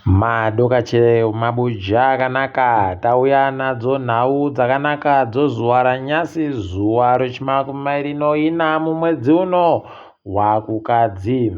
Madokachire mabuja akanaka tauya nadzo nhau dzakanaka dzozuva ranyasi zuva rechimakumi noina mumwedzi uno waKukadzi.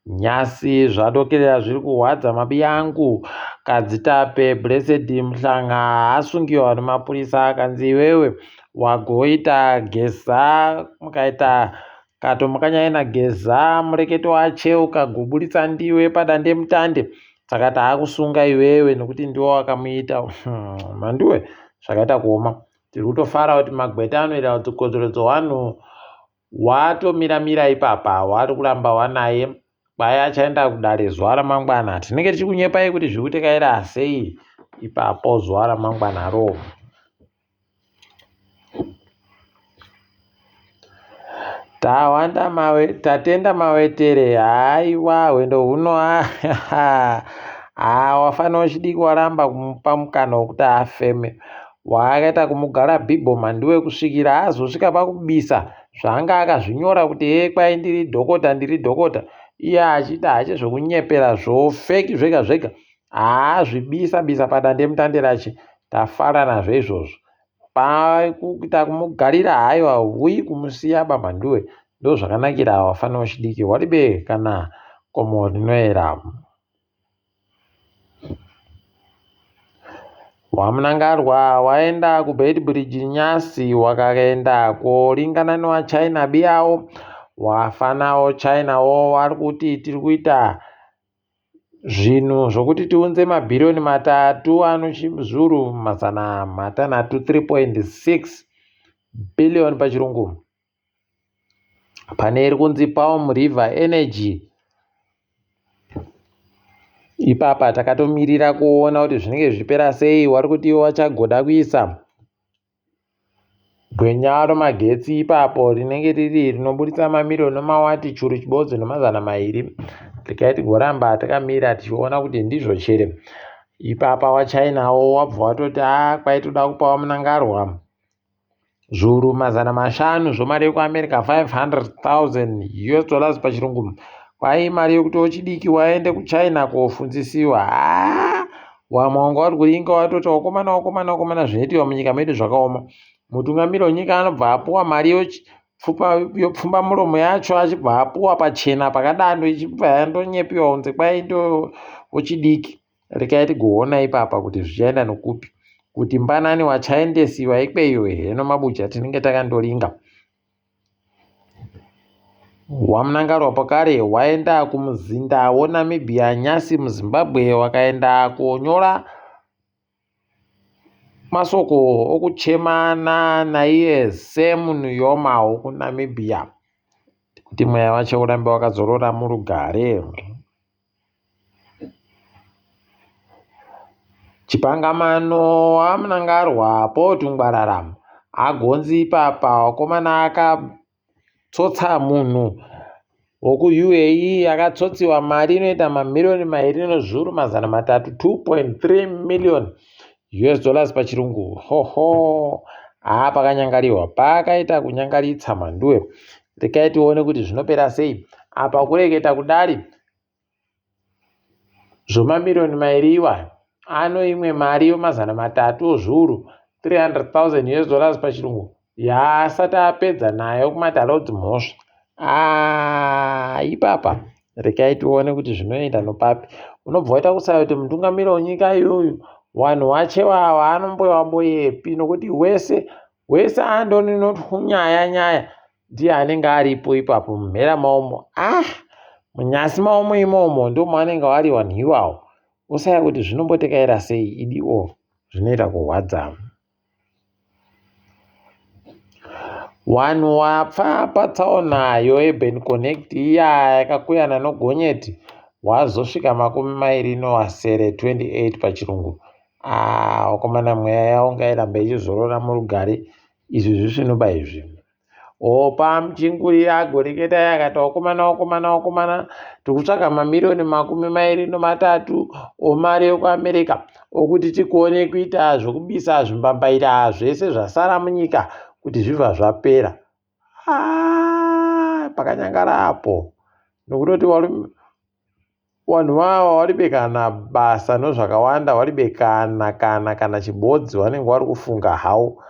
Nyasi zvadokerera zviri kuhwadza mabiyangu. Kadzitape Blessed Mhlanga asungiwa nemapurisa akanzi iwewe wagoita geza mukaita Kato mukanyanya naGeza mureketo wache ukagoburitsa ndiwe padandemutande saka taakusunga iwewe nekuti ndiwe wakamuita mhanduwe zvakaita kuoma tiri kutofara kuti magweta anoita kuti kodzero dzevanhu watomira mira ipapa wari kuramba wanaye kwai achaenda kudare zuva ramangwana tinenge tichikunyepai kuti zviri kutekaira sei ipapo zuva ramangwanaro Tawanda mawe, tatenda mawetere haiwa hwendo huno haa wafana wechidiki waramba kumupa mukana wekuti afeme waakaita kumugara bhibho mhanduwe kusvikira azosvika pakubisa zvaanga akazvinyora kuti hee kwai ndiri dhokota ndiri dhokota iye achiita hache zvekunyepera zvofeki zvega zvega haazvibisa bisa padandemutande rache tafara nazvo izvozvo pakuita kumugarira haiwa huyi kumusiya bamhanduwe ndozvakanakira wafana wechidiki waribe kana komo rinoera wamunangarwa waenda kubeitbridge nyasi wakaenda koringana newachina biyawo wafanawo chinawo wari kuti tiri kuita Zvinhu zvokuti tiunze mabhiriyoni matatu anozviuru mazana matanhatu 3.6 billion pachirungu pane iri kunzi Palm River Energy ipapa takatomirira kuona kuti zvinenge zvichipera sei wari kuti iwo wachagoda kuisa Gwenya remagetsi ipapo rinenge riri rinoburitsa mamiriyoni emawati churu chibodzi nemazana mairi. Regai tigoramba takamira tichiona kuti ndizvo chere. Ipapa waChinawo wabva watoti haa kwaitoda kupawo Mnangarwa zviuru mazana mashanu zvemari yekuAmerica 500,000 US dollars pachirungu. Kwai mari yekuti wechidiki waende kuChina kofundzisiwa. Haa Wamwe wanga vari kuringa watoti wakomana wakomana wakomana zvinoitiwa munyika medu zvakaoma. Mutungamiri wenyika anobva apuwa mari yopfumba muromo yacho achibva apuwa pachena pakadando ichibva yandonyepiwa kunze kwai ndo wechidiki. Rekai tigoona ipapa kuti zvichaenda nokupi. Kuti mbanani wachaendesiwa ikweyo heno mabuja tinenge takandoringa. WaMnangarwa pakare waenda kumuzinda weNamibia nyasi muZimbabwe wakaenda konyora masoko okuchemana naiye Sam Nujoma wokuNamibia kuti mweya wacho urambe wakazorora murugare. Chipangamano waMnangarwa Paul Tungwarara agonzi ipapa wakomana akatsotsa munhu wokuUAE akatsotsiwa mari inoita mamiriyoni mairi nezviuru mazana matatu 2.3 million US dollars pachirungu hoho haa pakanyangariwa pakaita kunyangaritsa mhanduwe rekai tione kuti zvinopera sei apa kureketa kudari Zvomamiriyoni mairi iwayo ano imwe mari yomazana matatu ozviuru, 300,000 US dollars pachirungu, yaasati apedza nayo kumatare odzimhosva. Ah, ipapa rekai tione kuti zvinoenda nopapi. Unobva waita kusaya kuti mutungamiri wenyika iyoyu wanhu wache wawa anomboyamboyepi nokuti wese wese andoni notwunyaya nyaya ndiye anenge aripo ipapo mumhera maomo ah munyasi maomo imomo ndomaanenge wari vanhu iwawo usaya kuti zvinombotekaira sei idi o zvinoita kurwadza Wanhu wapfa patsaona yoUrban Connect iya yakakuyana nogonyeti wazosvika makumi mairi nowasere 28 pachirungu. Ah, wakomana mweya yawo ngairambe ichizorora murugare izvi zvisvinoba izvi. Opa muchinguri agoreketa akati wakomana wakomana wakomana tikutsvaga mamiriyoni makumi mairi nomatatu omari yekuAmerica okuti tikone kuita zvokubisa zvimbambaira zvese zvasara munyika kuti zvibva zvapera. Ah, pakanyangara apo nokutoti Vanhu vava varibe kana basa nozvakawanda varibe kana kana kana chibodzi vanenge vari kufunga hawo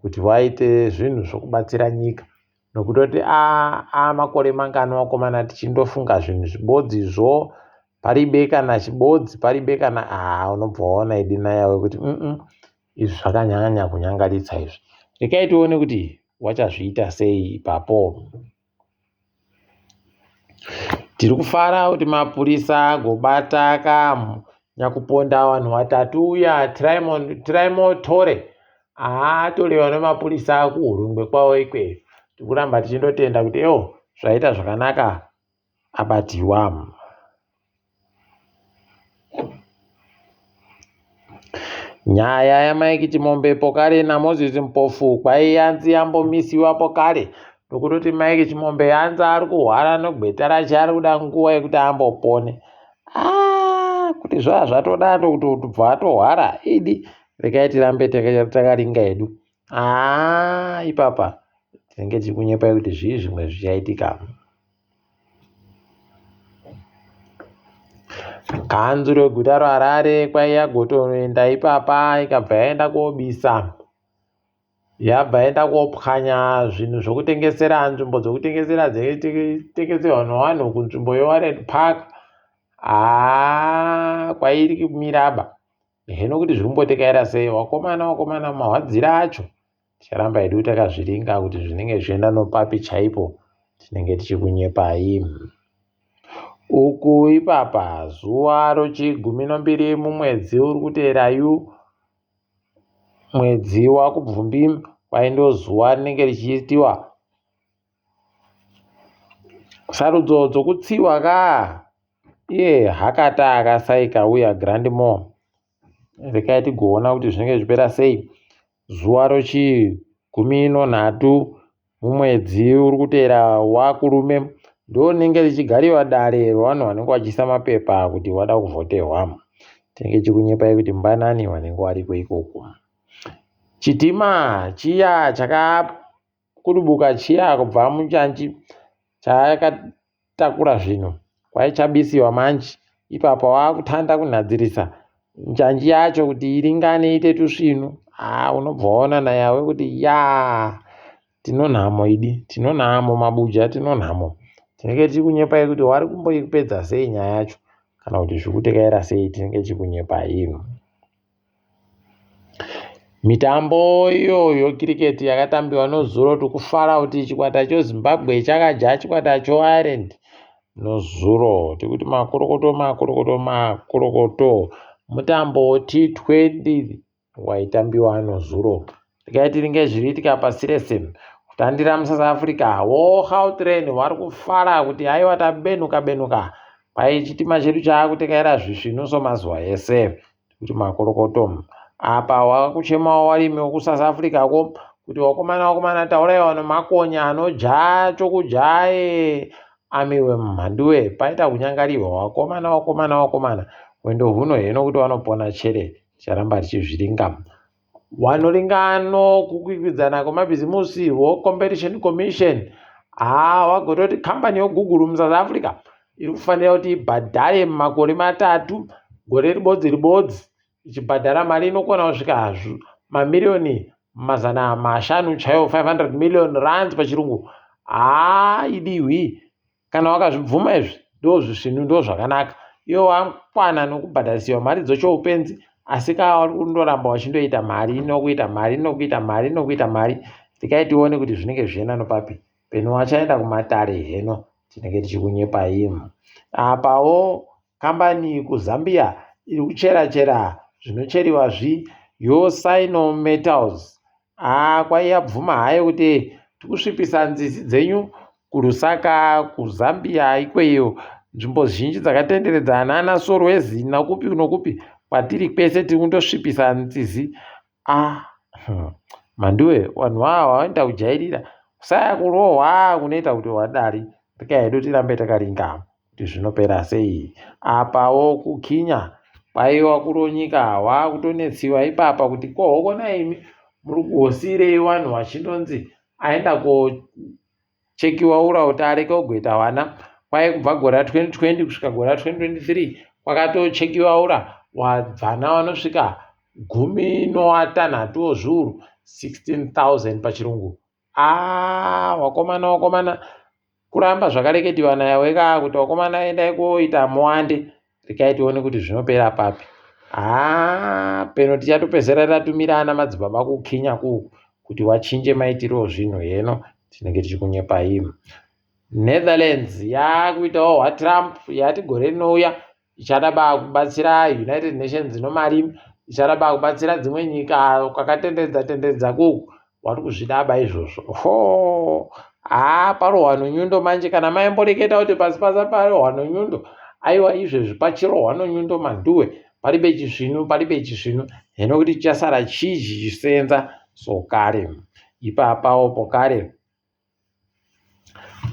kuti vaite zvinhu zvokubatsira nyika nokutoti a amakore mangani vakomana tichindofunga zvinhu zvibodzizvo paribe kana chibodzi paribe kana aa unobva waona idi nayawe kuti mm izvi zvakanyanya kunyangaritsa izvi rekai tione kuti wachazviita sei ipapo. Tiri kufara kuti mapurisa agobata ka nyakuponda vanhu vatatu uya Trimotore haatorewa nemapurisa kuHurungwe kwavo ikweyo. Tiri kuramba tichindotenda kuti ewo zvaita zvakanaka abatiwa. Nyaya yaMike Chimombe pokare naMoses Mpofu kwaiyanzi yambomisiwa pokare nokutoti Mike Chimombe yanzi ari kuhwara nogweta rache ari kuda nguva yekuti ambopone. Ah, kuti zvaa zvatodaro kuti bva atohwara idi rekai tirambe takaringa hedu. Ah, ipapa tinenge tichikunyepai kuti zvii zvimwe zvichaitika. Kanzuru yeguta reHarare kwaiya gotoenda ipapa ikabva yaenda kobisa. Yabva yaenda kopwanya zvinhu zvokutengesera nzvimbo dzekutengesera dzaitengeserwa nevanhu kunzvimbo yeWarren Park. Haa kwairi kumiraba. Heno kuti zviri kumbotekaira sei vakomana vakomana mahwadzira acho. Ticharamba hedu takazviringa kuti zvinenge zvichienda nopapi chaipo tinenge tichikunyepai. Uku ipapa zuva rochigumi nombiri mumwedzi uri kuteera yu mwedzi waKubvumbi kwai ndozuva rinenge richiitiwa sarudzo dzokutsiwa kaa iye hakata akasaika uya Grand More rekai tigoona kuti zvinenge zvichipera sei. Zuva rochigumi nonhatu mumwedzi uri kuteera waKurume ndorinenge richigariwa dare revanhu vanenge vachiisa mapepa kuti vada kuvhoterwa. Tinenge tichikunyepai kuti mbanani vanenge variko ikoko. Chitima chiya chakakudubuka chiya kubva munjanji chakatakura zvinhu kwaichabisiwa manje ipapa wakutanda kunhadzirisa njanji yacho kuti iringane iite tusvinu haa unobva waona nayawe kuti yaa tinonhamo idi tinonhamo mabuja tinonhamo tinenge tichikunyepai kuti wari kumboipedza sei nyaya yacho kana kuti zvikutekaira sei tinenge tichikunyepai. Mitambo iyoyo kiriketi yakatambiwa nozuro tikufara kuti chikwata cheZimbabwe chakadya chikwata cheIreland nozuro. Tikuti makorokoto makorokoto makorokoto. Mutambo T20 waitambiwa nozuro. Regai tiringe zviri kuitika pasi rese. Kutandira muSouth Africa, woGautrain vari kufara kuti haiwa tabenuka benuka. Kwai chitima chedu chaakutekaira zvisvinu somazuva ese. Kuti makorokoto. Apa wakuchemawo warimi wekuSouth Africa ko kuti wakomana wakomana tauraiwa nemakonya anodya chokudya amiwe mhanduwe paita kunyangarirwa wakomana wakomana wakomana hwendo huno heno kuti vanopona chere ticharamba tichizviringa vanoringano kukwikwidzana kwemabhizimusi vocompetition commission haa wagototi kambani yogoogle musouth africa iri kufanira kuti ibhadhare mumakore matatu gore ribodzi ribodzi ichibhadhara mari inokwana kusvika mamiriyoni 500 chaiwo 500 million rands pachirungu haa idihwi Kana wakazvibvuma izvi ndozvisvinu ndozvakanaka. Iwe wakwana nokubhadharisiwa mari dzochoupenzi asi ka uri kundoramba uchindoita mari nokuita mari nokuita mari nokuita mari regai tione kuti zvinenge zvichienda nopapi peno wachaenda kumatare heno tinenge tichikunyepai apawo kambani kuzambia iri kuchera chera zvinocheriwa zvi yosino metals Haa kwai yabvuma hayo kuti tikusvipisa nzizi dzenyu kuLusaka, kuZambia ikweyo nzvimbo zhinji dzakatenderedza nana Solwezi nokupi nokupi kwatiri kwese tiri kundosvipisa nzizi. Ah, Mhanduwe vanhu ava vanoita kujairira kusaya kurohwa kunoita kuti wadari regai hedu tirambe takaringa kuti zvinopera sei. Apawo kukinya kwaiwa kuronyika wakutonetsiwa ipapa kuti ko hokona imi muri kuhosirei vanhu vachindonzi aenda kochekiwa ura kuti areke kugoita vana Kwai kubva gore ra 2020 kusvika gore ra 2023 kwakatochekiwa ura wabvana vanosvika 16 wozviuru, 16,000 pachirungu. Aa, wakomana, wakomana, kuramba zvakareketiwa naye ka kuti wakomana endai koita muwande. Rekai tione kuti zvinopera papi. Haa, peno tichatopedzera tatumira ana madzibaba kuKenya kuku kuti wachinje maitiro zvinhu. Heno tinenge tichikunyepai. Netherlands yakuitawo hwaTrump, yati gore rinouya ichada ba kubatsira United Nations nomari, ichada ba kubatsira dzimwe nyika kwakatenderedza tenderedza kuku. Wari kuzvidaba izvozvo ho. Haa, parohwa nonyundo manje. Kana maimboreketa kuti pasi pasa parohwa nonyundo, aiwa, izvezvi pachirohwa nonyundo manduwe. Paribe chisvinu, paribe chisvinu. Heno kuti chichasara chii chichisenza sokare ipapawo pokare.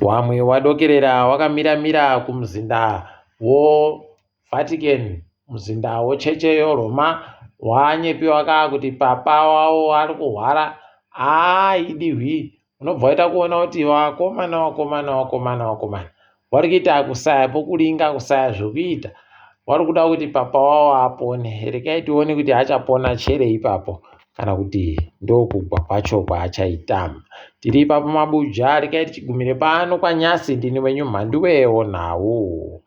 Wamwe wadokerera wakamira-mira kumuzinda woVatican, muzinda wecheche yeRoma. Wanyepiwa ka kuti papa wavo ari kurwara. Aa, idihwi unobva waita kuona kuti vakomana, vakomana, vakomana, vakomana vari kuita kusaya pokuringa, kusaya zvokuita. Vari kuda kuti papa wavo apone. Rekai tione kuti achapona chere ipapo kana kuti ndokugwa kwacho kwaachaita. Tiri ipapo mabuja. Rekai tichigumire pano kwanyasi. Ndini wenyu Mhanduwewo Nhau.